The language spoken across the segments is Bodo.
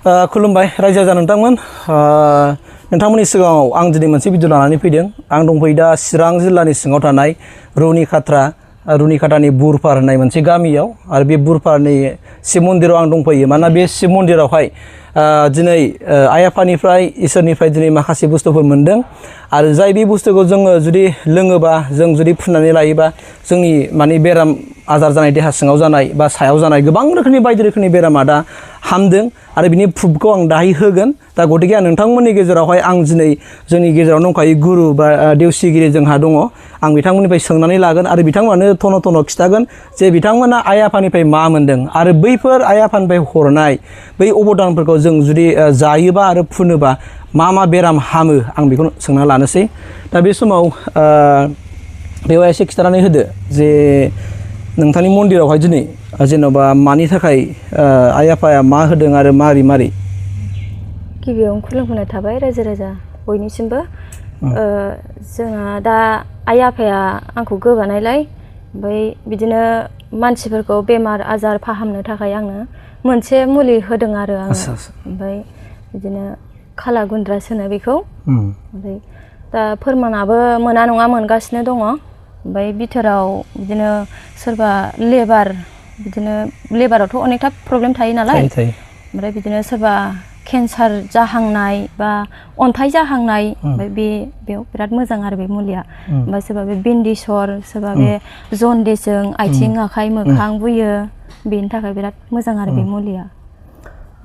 खुलुमबाय रायजो राजा नोंथांमोन नोंथांमोननि सिगाङाव आं दिनै मोनसे भिडिअ लानानै फैदों आं दंफैयो दा चिरां जिल्लानि सिङाव थानाय रुनिखाथानि बुरपार होननाय मोनसे गामियाव आरो बे बुरपारनि शिब मन्दिराव आं दंफैयो मानोना बे शिब मन्दिरावहाय दिनै आइ आफानिफ्राय इसोरनिफ्राय दिनै माखासे बुस्थुफोर मोन्दों आरो जाय बे बुस्थुखौ जोङो जुदि लोङोबा जों जुदि फुननानै लायोबा जोंनि माने बेराम आजार जानाय देहा सिङाव जानाय बा सायाव जानाय गोबां रोखोमनि बायदि रोखोमनि बेरामा दा हामदों आरो बिनि प्रुफखौ आं दाहाय होगोन दा गतिके आं नोंथांमोननि गेजेरावहाय आं दिनै जोंनि गेजेराव दंखायो गुरु बा देवसिगिरि जोंहा दङ आं बिथांमोननिफ्राय सोंनानै लागोन आरो बिथांमोनानो थन' खिथागोन जे बिथांमोना आइ आफानिफ्राय मा मोन्दों आरो बैफोर आइ आफानिफ्राय हरनाय बै अबदानफोरखौ जों जुदि जायोबा आरो फुनोबा मा बेराम हामो आं बेखौ सोंना लानोसै दा बे समाव बेवहाय एसे खिथानानै होदो जे नोंथांनि मन्दिरावहाय दिनै जेन'बा मानि थाखाय आइ आफाया मा होदों आरो मारै गिबियावनो खुलुमहोनाय थाबाय रायजो राजा बयनिसिमबो जोंहा दा आइ आफाया आंखौ गोबानायलाय ओमफ्राय बिदिनो मानसिफोरखौ बेमार आजार फाहामनो थाखाय आंनो मोनसे मुलि होदों आरो आङो ओमफ्राय बिदिनो खाला गुन्द्रा होनो बेखौ ओमफ्राय दा फोरमानाबो मोना नङा मोनगासिनो दङ ओमफ्राय बिथोराव बिदिनो सोरबा लेबारावथ' अनेकथा प्रब्लेम थायो नालाय ओमफ्राय बिदिनो सोरबा केन्सार जाहांनाय बा अन्थाइ जाहांनाय ओमफ्राय बेयाव बिराद मोजां आरो बे मुलिया ओमफ्राय सोरबा बे बिन्दिसर सोरबा बे जनदिसजों आथिं आखाइ मोखां बुयो बेनि थाखाय बिराद मोजां आरो बे मुलिया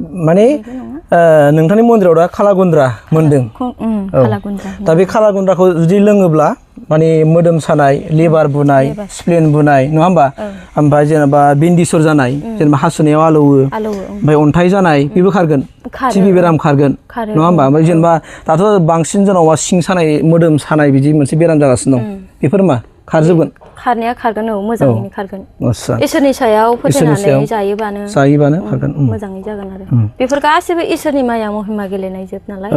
माने नोंथांनि मन्दिराव दा खाला गुन्द्रा मोन्दों दा बे खाला गुन्द्राखौ जुदि लोङोब्ला माने मोदोम सानाय लिभार बुनाय स्प्लेन बुनाय नङा होमबा ओमफ्राय जेनेबा बिन्दिसर जानाय जेनेबा हासुनायाव आलौवो ओमफ्राय अन्थाइ जानाय बेबो खारगोन टिबि बेराम खारगोन नङा होमबा ओमफ्राय जेनेबा दाथ' बांसिन जेनेबा सिं सानाय मोदोम सानाय बिदि मोनसे बेराम जागासिनो दं बेफोर मा खारजोबगोन खारनाया खारगोन मोजाङैनो खारगोन इसोरनि सायाव फोथायनानै जायोबानो खारगोन मोजाङै जागोन आरो बेफोर गासैबो इसोरनि माया महिमा गेलेनाय जोब नालाय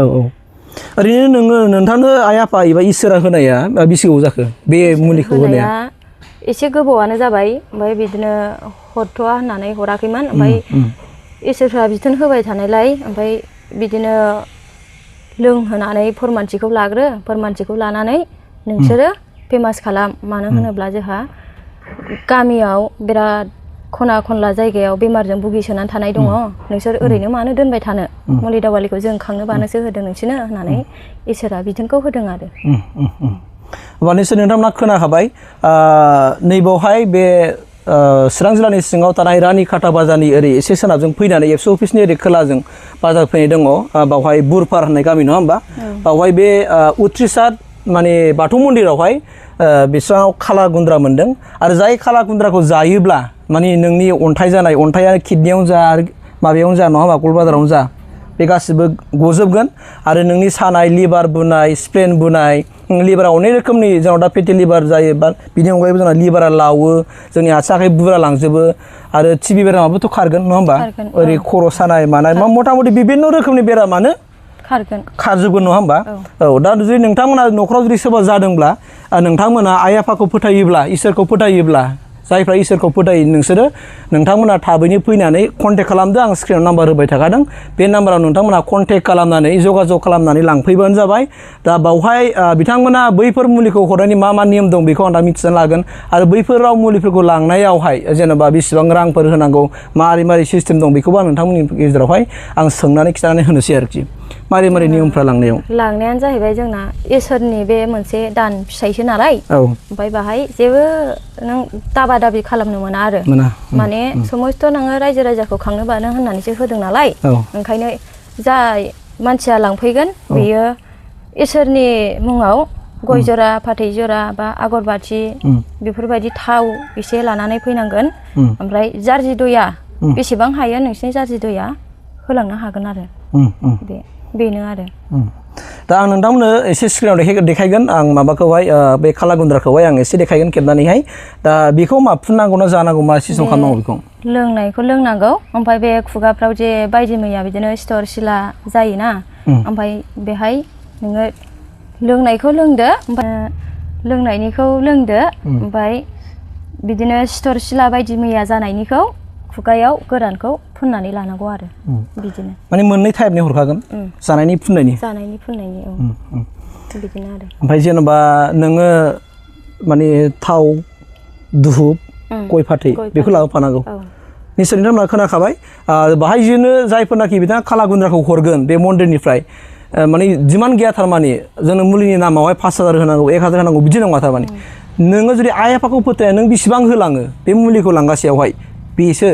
ओरैनो नोंथांनो आइ आफा एबा इसोरा होनाया बेसे गोबाव जाखो बे मुलिखौ होनाया एसे गोबावानो जाबाय ओमफ्राय बिदिनो हरथ'वा होननानै हराखैमोन ओमफ्राय इसोरफ्रा बिथोन होबाय थानायलाय ओमफ्राय बिदिनो लोंहोनानै फोरमानथिखौ लानानै नोंसोरो फेमास खालाम मानो होनोब्ला जोंहा गामियाव बिराद खना खनला जायगायाव बेमारजों भुगिसोनानै थानाय दङ नोंसोर ओरैनो मानो दोनबाय थानो मुलि दावालिखौ जों खांनोबानोसो होदों नोंसोरनो होननानै इसोरा बिथोनखौ होदों आरो नोंसोर नोंथांमोना खोनाखाबाय नैबावहाय बे चिरां जिल्लानि सिङाव थानाय रानिखाथा बाजारनि ओरै एसे सोनाबजों फैनानै एबसु अफिसनि ओरै खोलाजों बाजार फैनाय दङ बावहाय बुरपार होननाय गामि नङा होमबा बावहाय बे उथ्रिसार माने बाथौ मन्दिरावहाय बिस्रानाव खाला गुन्द्रा मोन्दों आरो जाय खाला गुन्द्राखौ जायोब्ला माने नोंनि अन्थाइ जानाय अन्थाइया किडनियावनो जा आरो माबायावनो जा नङा होमबा गलबाजारावनो जा बे गासिबो गजोबगोन आरो नोंनि सानाय लिभार बुनाय स्प्लेन बुनाय लिभारा अनेक रोखोमनि जोंनाव दा फेटि लिभार जायो बा बिनि अनगायैबो जोंना लिभारा लावो जोंनि आथिं आखाइ बुरा लांजोबो आरो टिबि बेरामाबोथ' खारगोन नङा होमबा ओरै खर' सानाय मानाय मथा मथि बिभिन्न रोखोमनि बेरामानो खारजोबगोन नङा होमबा दा जुदि नोंथांमोना न'खराव जुदि सोरबा जादोंब्ला नोंथांमोना आइ आफाखौ फोथायोब्ला इसोरखौ फोथायोब्ला जायफ्रा इसोरखौ फोथायो नोंथांमोना थाबैनो फैनानै कन्टेक्ट खालामदो आं स्क्रिनाव नाम्बार होबाय थाखादों बे नाम्बाराव नोंथांमोना कन्टेक्ट खालामनानै जगाजग खालामनानै लांफैबानो जाबाय दा बावहाय बिथांमोना बैफोर मुलिखौ हरनायनि मा नियम दं बेखौ आं दा मिथिनानै लागोन आरो बैफोराव मुलिफोरखौ लांनायावहाय जेनेबा बेसेबां रांफोर होनांगौ मारै सिस्टेम दं बेखौबो आं नोंथांमोननि गेजेरावहाय आं सोंनानै खिथानानै होनोसै आरोखि मारै नियमफ्रा लांनायानो जाहैबाय जोंना इसोरनि बे मोनसे दान फिसाइसो नालाय ओमफ्राय बाहाय जेबो नों दाबा दाबि खालामनो मोना आरो माने समस्त नोङो रायजो राजाखौ खांनोबानो होननानैसो होदों नालाय ओंखायनो जाय मानसिया लांफैगोन बेयो इसोरनि मुङाव गय जरा फाथै जरा बा आगरबाथि बेफोरबायदि थाव एसे लानानै फैनांगोन ओमफ्राय जार्जि दया बेसेबां हायो नोंसिनि जार्जि दया होलांनो हागोन आरो बेनो आरो दा आं नोंथांमोननो एसे स्क्रिनाव देखायगोन आं माबाखौहाय बे खाला गुन्द्राखौहाय आं एसे देखायगोन खेबनानैहाय दा बेखौ मा फुननांगौ ना जानांगौ मा सिस्टेम खालामनांगौ बेखौ लोंनायखौ लोंनांगौ ओमफ्राय बे खुगाफ्राव जे बायदि मैया बिदिनो सिथर सिला जायोना ओमफ्राय बेहाय नोङो लोंनायखौ लोंदो ओमफ्राय लोंनायनिखौ लोंदो ओमफ्राय बिदिनो सिथर सिला बायदि मैया जानायनिखौ खुगायाव गोरानखौ फुननानै लानांगौ आरो बिदिनो माने मोननै टाइपनि हरखागोन जानायनि फुननायनि औ बिदिनो आरो ओमफ्राय जेनेबा नोङो माने थाव धुप गय फाथै बेखौ लाबोफानांगौ निश्चय नोंथांमोना खोनाखाबाय बाहाय जोंनो जायफोरनाखि बिथाङा खाला गुन्द्राखौ हरगोन बे मन्दिरनिफ्राय माने जिमान गैया थारमाने जोंनो मुलिनि नामावहाय 5,000 होनांगौ 1,000 होनांगौ बिदि नङा थारमाने नोङो जुदि आइ आफाखौ फोथाया नों बेसेबां होलाङो बे मुलिखौ लांगासेयावहाय बेसो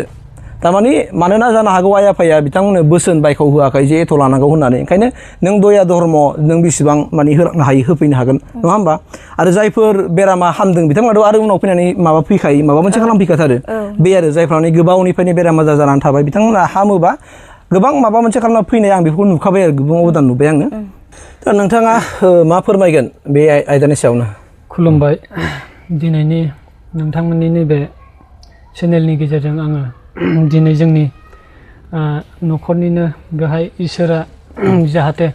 थारमाने मानोना जानो हागौ आइ आफाया बिथांमोननो बोसोन बायखौ होआखै जे एथ' लानांगौ होननानै ओंखायनो नों दया धर्म नों बेसेबां माने होलांनो हायो होफैनो हागोन नङा होमबा आरो जायफोर बेरामा हामदों बिथांमोनाथ' आरो उनाव फैनानै माबा फैखायो माबा मोनसे खालामफैखाथारो बे आरो जायफ्रानि गोबावनिफ्रायनो बेराम आजार जानानै थाबाय बिथांमोना हामोबा गोबां माबा मोनसे खालामना फैनाय आं बेखौ नुखाबाय आरो गोबां अबदान नुबाय आङो दा नोंथाङा मा फोरमायगोन बे आयदानि सायावनो खुलुमबाय दिनैनि नोंथांमोननि नैबे चेनेलनि गेजेरजों आङो दिनै जोंनि न'खरनिनो बेहाय इसोरा जाहाथे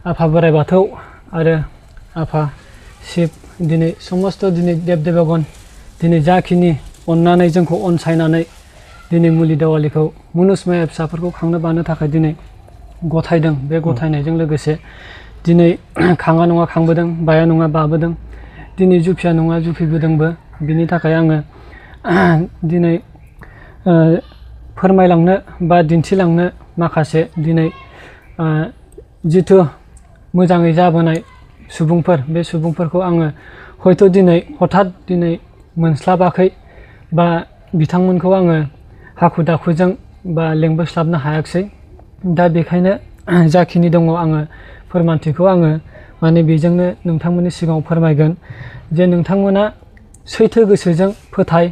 आफा बोराइ बाथौ आरो आफा शिब दिनै समस्त दिनै देब देबगन दिनै जाखिनि अननानै जोंखौ अनसायनानै दिनै मुलि दावालिखौ मुनुसमाया फिसाफोरखौ खांनो बानो थाखाय दिनै गथायदों बे गथायनायजों लोगोसे दिनै खाङा नङा खांबोदों बाया नङा बाबोदों दिनै जुफिया नङा जुफिबोदोंबो बिनि थाखाय आङो दिनै फोरमायलांनो बा दिन्थिलांनो माखासे दिनै जिथु मोजाङै जाबोनाय सुबुंफोर बे सुबुंफोरखौ आङो हयथ' दिनै हठात दिनै मोनस्लाबाखै बा बिथांमोनखौ आङो हाखु दाखुजों बा लेंबोस्लाबनो हायाखिसै दा बेखायनो जाखिनि दङ आङो फोरमानथिखौ आङो माने बेजोंनो नोंथांमोननि सिगाङाव फोरमायगोन जे नोंथांमोना सैथो गोसोजों फोथाय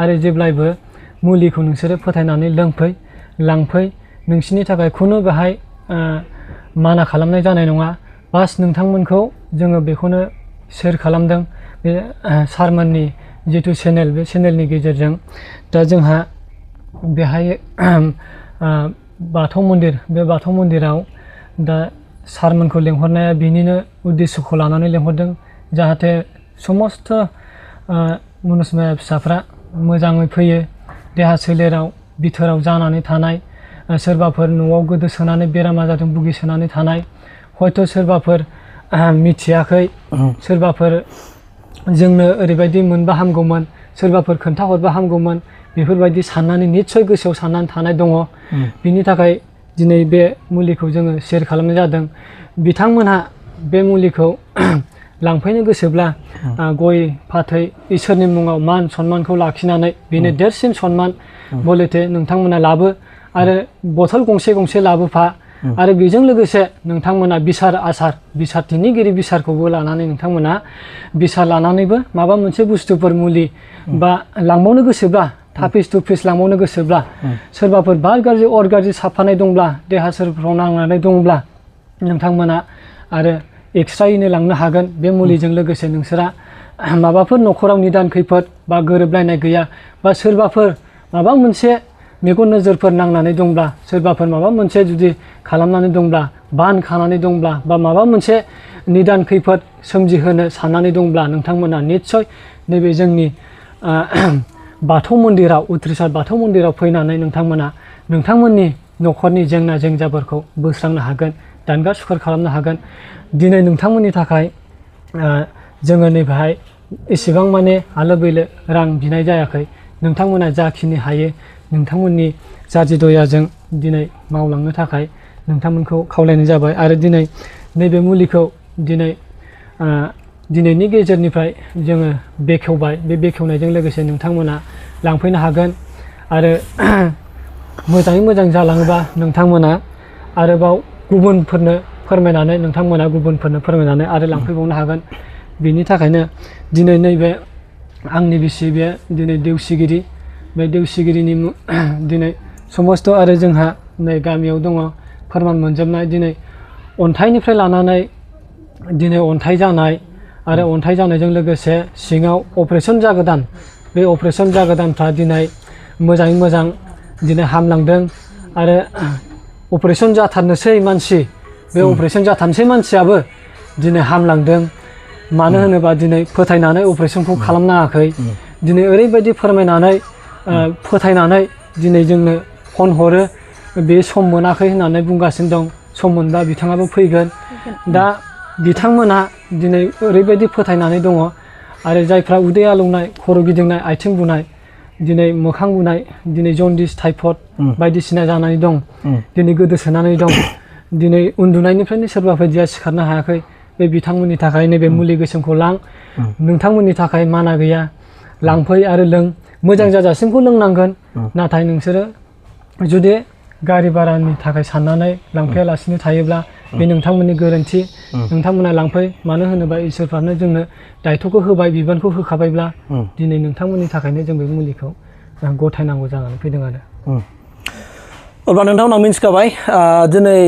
आरो जेब्लायबो मुलिखौ नोंसोरो फोथायनानै लोंफै लांफै नोंसिनि थाखाय खुनु बेहाय माना खालामनाय जानाय नङा बास नोंथांमोनखौ जोङो बेखौनो शेयार खालामदों बे सारमोननि जिथु चेनेल बे चेनेलनि गेजेरजों दा जोंहा बेहाय बाथौ मन्दिर बे बाथौ मन्दिराव दा सारमोनखौ लेंहरनाया बिनिनो उद्देশ্যखौ लानानै लेंहरदों जाहाथे समस्त मुनुसमाया फिसाफ्रा मोजाङै फैयो देहा सोलेराव बिथोराव जानानै थानाय सोरबाफोर न'आव गोदोसोनानै बेराम आजारजों भुगिसोनानै थानाय हयथ' सोरबाफोर मिथियाखै सोरबाफोर जोंनो ओरैबायदि मोनबा हामगौमोन सोरबाफोर खोन्थाहरबा हामगौमोन बेफोरबायदि साननानै निस्सय गोसोआव साननानै थानाय दङ बिनि थाखाय दिनै बे मुलिखौ जोङो शेयार खालामनाय जादों बिथांमोनहा बे मुलिखौ लांफैनो गोसोब्ला गय फाथै इसोरनि मुङाव मान सन्मानखौ लाखिनानै बेनो देरसिन सन्मान बलेथे नोंथांमोना लाबो आरो बथल गंसे गंसे लाबोफा आरो बेजों लोगोसे नोंथांमोना बिसार आसार बिसारथिनिगिरि बिसारखौबो लानानै नोंथांमोना बिसार लानानैबो माबा मोनसे बुस्थुफोर मुलि बा लांबावनो गोसोब्ला थाफिस थुफिस लांबावनो गोसोब्ला सोरबाफोर बार गाज्रि अर गाज्रि साफानाय दंब्ला देहा सोलेरफ्राव नांनानै दंब्ला नोंथांमोना आरो एक्सट्रायैनो लांनो हागोन बे मुलिजों लोगोसे नोंसोरा माबाफोर न'खराव निदान खैफोद बा गोरोबलायनाय गैया बा सोरबाफोर माबा मोनसे मेगन नोजोरफोर नांनानै दंब्ला सोरबाफोर माबा मोनसे जुदि खालामनानै दंब्ला बान खानानै दंब्ला बा माबा मोनसे निदान खैफोद सोमजिहोनो साननानै दंब्ला नोंथांमोना निस्सय नैबे जोंनि बाथौ मन्दिराव उथ्रिसार बाथौ मन्दिराव फैनानै नोंथांमोना नोंथांमोननि न'खरनि जेंना जेंजाफोरखौ बोस्रांनो हागोन दानगार सुखार खालामनो हागोन दिनै नोंथांमोननि थाखाय जोङो नैबेहाय एसेबां माने आलो बैलो रां बिनाय जायाखै नोंथांमोना जाखिनि हायो नोंथांमोननि जारजि दयाजों दिनै मावलांनो थाखाय नोंथांमोनखौ खावलायनाय जाबाय आरो दिनै नैबे मुलिखौ दिनैनि गेजेरनिफ्राय जोङो बेखेवबाय बे बेखेवनायजों लोगोसे नोंथांमोना लांफैनो हागोन आरो मोजाङै मोजां जालाङोबा नोंथांमोना आरोबाव गुबुनफोरनो फोरमायनानै नोंथांमोना गुबुनफोरनो फोरमायनानै आरो लांफैबावनो हागोन बिनि थाखायनो दिनै नैबे आंनि बिसि बे दिनै देवसिगिरि बे देवसिगिरिनि दिनै समस्त आरो जोंहा नै गामियाव दङ फोरमान मोनजोबनाय दिनै अन्थाइनिफ्राय लानानै दिनै अन्थाइ जानाय आरो अन्थाइ जानायजों लोगोसे सिङाव अपारेसन जागोदान बे अपारेसन जागोदानफ्रा दिनै मोजाङै मोजां दिनै हामलांदों आरो अपारेसन जाथारनोसै मानसि बे अपारेसन जाथारनोसै मानसियाबो दिनै हामलांदों मानो होनोबा दिनै फोथायनानै अपारेसनखौ खालामनाङाखै दिनै ओरैबायदि फोरमायनानै फोथायनानै दिनै जोंनो फन हरो बे सम मोनाखै होननानै बुंगासिनो दं सम मोनबा बिथाङाबो फैगोन दा बिथांमोना दिनै ओरैबायदि फोथायनानै दङ आरो जायफ्रा उदै आलौनाय खर' गिदिंनाय आथिं बुनाय दिनै मोखां बुनाय दिनै जन्दिस टाइफड बायदिसिना जानानै दं दिनै गोदोसोनानै दं दिनै उन्दुनायनिफ्रायनो सोरबा बायदिया सिखारनो हायाखै बे बिथांमोननि थाखाय नैबे मुलि गोसोमखौ लां नोंथांमोननि थाखाय माना गैया लांफै आरो लों मोजां जाजासिमखौ लोंनांगोन नाथाय नोंसोरो जुदि गारि भारानि थाखाय साननानै लांफैयालासिनो थायोब्ला बे नोंथांमोननि गोरोन्थि नोंथांमोना लांफै मानो होनोबा इसोरफ्रानो जोंनो दायथ'खौ होबाय बिबानखौ होखाबायब्ला दिनै नोंथांमोननि थाखायनो जों बे मुलिखौ गथायनांगौ जानानै फैदों आरो अब्ला नोंथांमोना मिन्थिखाबाय दिनै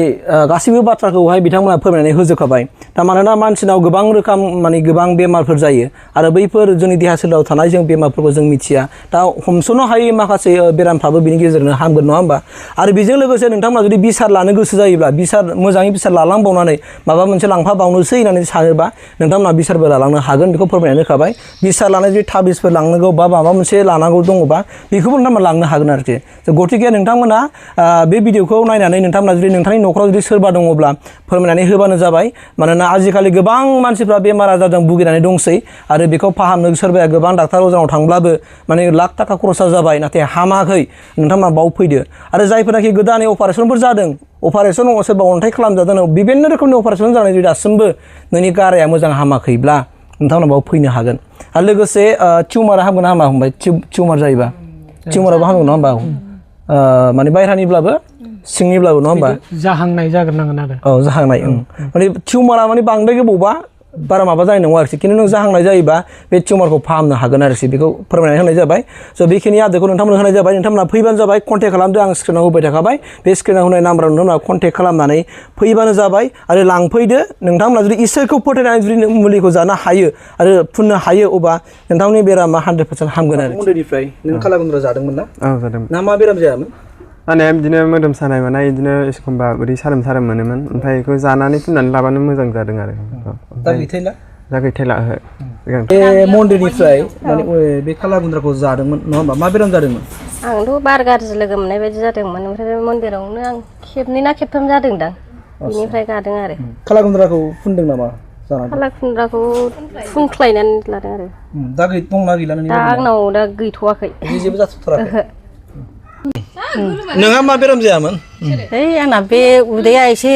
गासैबो बाथ्राखौहाय बिथांमोना फोरमायनानै होजोबखाबाय दा मानोना मानसिनाव गोबां रोखोम माने गोबां बेमारफोर जायो आरो बैफोर जोंनि देहा सोलेराव थानाय जों बेमारफोरखौ जों मिथिया दा हमस'नो हायै माखासे बेरामफ्राबो बिनि गेजेरजोंनो हामगोन नङा होमबा आरो बेजों लोगोसे नोंथांमोना जुदि बिसार लानो गोसो जायोब्ला मोजाङै बिसार लालांबावनानै माबा मोनसे लांफाबावनोसै होननानै सानोबा नोंथांमोना बिसारबो लालांनो हागोन बेखौ फोरमायनानै होखाबाय बिसार लानाय जुदि थाबिसफोर लांनांगौ बा माबा मोनसे लानांगौ दङबा बेखौबो नोंथांमोना लांनो हागोन आरोखि गथिखे नोंथांमोना बे भिडिअखौ नायनानै नोंथांमोना जुदि नोंथांनि न'खराव जुदि सोरबा दङब्ला फोरमायनानै होबानो जाबाय मानोना आजिखालि गोबां मानसिफ्रा बेमार आजारजों भुगिनानै दंसै आरो बेखौ फाहामनो सोरबाया गोबां डाक्टार अजानाव थांब्लाबो माने लाख थाखा खरसा जाबाय नाथाय हामाखै नोंथांमोना बाव फैदो आरो जायफोरनाखि गोदानै अपारेसनफोर जादों अपारेसन सोरबा अन्थाइ खालामजादों बिभिन्न रोखोमनि अपारेसन जानाय जुदि दासिमबो नोंनि गाराया मोजां हामाखैब्ला नोंथांमोना बाव फैनो हागोन आरो लोगोसे टिउमारा हामगोन ना हामा फंबाय टिउमार जायोबा टिउमाराबो हामगोन नङा होमबा माने बायह्रानिब्लाबो सिंनिब्लाबो नङा होमबा जाहांनाय जाग्रोनांगोन आरो औ जाहांनाय माने टिउमारा माने बांद्राय गोबावबा बारा माबा जानाय नङा आरोखि खिन्थु नों जाहांनाय जायोबा बे टिउमारखौ फाहामनो हागोन आरोखि बेखौ फोरमायनानै होनाय जाबाय स' बेखिनि आदबखौ नोंथांमोननो होनाय जाबाय नोंथांमोना फैबानो जाबाय कन्टेक्ट खालामदो आं स्क्रिनाव होबाय थाखाबाय बे स्क्रिनाव होनाय नाम्बाराव नोंथांमोना कन्टेक्ट खालामनानै फैबानो जाबाय आरो लांफैदो नोंथांमोना जुदि इसोरखौ फोथायनानै जुदि मुलिखौ जानो हायो आरो फुननो हायो अब्ला नोंथांनि बेरामा 100% हामगोन आरो उन्दैनिफ्राय नों कालागुन्द्रा जादोंमोन ना औ जादोंमोन ना मा बेराम जायामोन माने बिदिनो मोदोम सानाय मानाय बिदिनो एखमबा उदै सारोम मोनोमोन ओमफ्राय बेखौ जानानै फुननानै लाबानो मोजां जादों आरो दा गैथायला दा गैथायला बे मन्दिरनिफ्राय माने बे कालागुन्द्राखौ जादोंमोन नङा होमबा मा बेराम जादोंमोन आंथ' बार गाज्रि लोगो मोननाय बायदि जादोंमोन ओमफ्राय बे मन्दिरावनो आं खेबनै ना खेबथाम जादोंदां बिनिफ्राय गादों आरो कालागुन्द्राखौ फुनदों नामा कालागुन्द्राखौ फुनख्लायनानै लादों आरो दा दंना गैला दा आंनाव दा गैथ'वाखै जेबो जाथ'थाराखै नोंहा मा बेराम जायामोन आंना बे उदैया एसे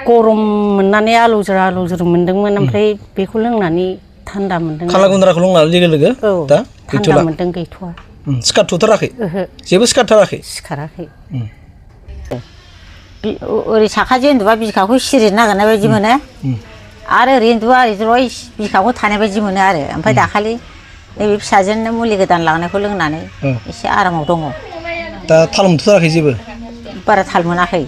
गरम मोननानै आलौज्रा मोनदोंमोन ओमफ्राय बेखौ लोंनानै थान्दा मोनदों कालागुन्द्राखौ लोंनानै लोगो दा थान्दा मोनदों गैथ'वा सिखारथ'थाराखै जेबो सिखारथाराखै सिखाराखै ओरै साखाथि उन्दुबा बिखाखौ सिरिनो नागिरनाय बायदि मोनो आरो ओरै उन्दुबा ओरै बिखाखौ थानाय बायदि मोनो आरो ओमफ्राय दाखालि नैबे फिसाजोनो मुलि गोदान लांनायखौ लोंनानै एसे आरामाव दङ दा थाल मोनथ'थाराखै जेबो बारा थाल मोनाखै